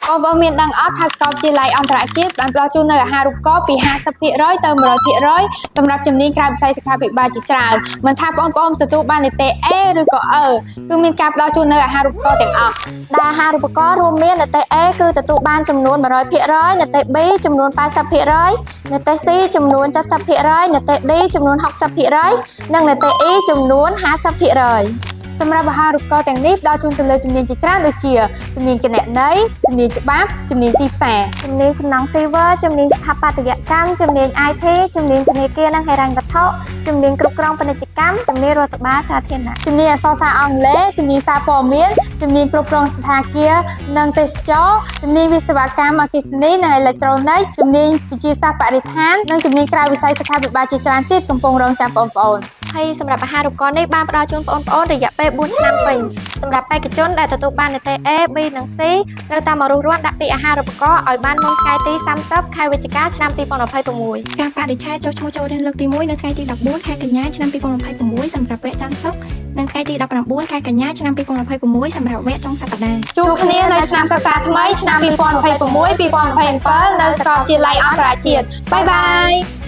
បងប្អូនមានដឹងអត់ថាសាកលវិទ្យាល័យអន្តរជាតិបានផ្ដល់ជូននូវអាហារូបករណ៍ពី50%ទៅ100%សម្រាប់ជំនាញក្រៅវិស័យសុខាភិបាលជាច្រើនមិនថាបងប្អូនទទួលបាននិទ្ទេស A ឬក៏ E គឺមានការផ្ដល់ជូននូវអាហារូបករណ៍ទាំងអស់ ដែលអាហារូបករណ៍រួមមាននិទ្ទេស A គឺទទួលបានចំនួន100%និទ្ទេស B ចំនួន80%និទ្ទេស C ចំនួន70%និទ្ទេស D ចំនួន60%និងនិទ្ទេស E ចំនួន50%។ សម្រាប់អាហារូបករណ៍ទាំងនេះផ្ដល់ជូនទៅលើជំនាញជាច្រើនដូចជាជំនាញគណនេយ្យជំនាញច្បាប់ជំនាញទីផ្សារ ជំនាញសំណង់ស៊ីវិលជំនាញស្ថាបត្យកម្មជំនាញ IT ជំនាញធនាគារនិងហិរញ្ញវត្ថុជំនាញគ្រប់គ្រងពាណិជ្ជកម្មជំនាញរដ្ឋបាលសាធារណៈ ជំនាញអក្សរសាស្ត្រអង់គ្លេសជំនាញសារព័ត៌មានជំនាញគ្រប់គ្រងសណ្ឋាគារនិងទេសចរណ៍ជំនាញវិស្វកម្មអគ្គិសនីនិងអេឡិចត្រូនិកជំនាញវិទ្យាសាស្ត្របរិស្ថាននិងជំនាញក្រៅវិស័យសុខាភិបាលជាច្រើនទៀតកំពុងរងចាំបងប្អូន ហើយសម្រាប់អាហារូបករណ៍នេះបានផ្ដល់ជូនបងប្អូនរយៈពេល4ឆ្នាំពេញសម្រាប់បេក្ខជនដែលទទួលបាននិទ្ទេស A B និង C ត្រូវតាមមករួសរាន់ដាក់ពាក្យអាហារូបករណ៍ឲ្យបានមុនថ្ងៃទី30ខែវិច្ឆិកាឆ្នាំ2026 ការបរិច្ឆេទចុះឈ្មោះចូលរៀនលើកទី1នៅថ្ងៃទី14ខែកញ្ញាឆ្នាំ2026សម្រាប់វគ្គច័ន្ទសុក្រនិងថ្ងៃទី19ខែកញ្ញាឆ្នាំ2026សម្រាប់វគ្គចុងសប្តាហ៍ ជួបគ្នានៅឆ្នាំសិក្សាថ្មីឆ្នាំ2026 2027នៅសាកលវិទ្យាល័យអន្តរជាតិbye bye.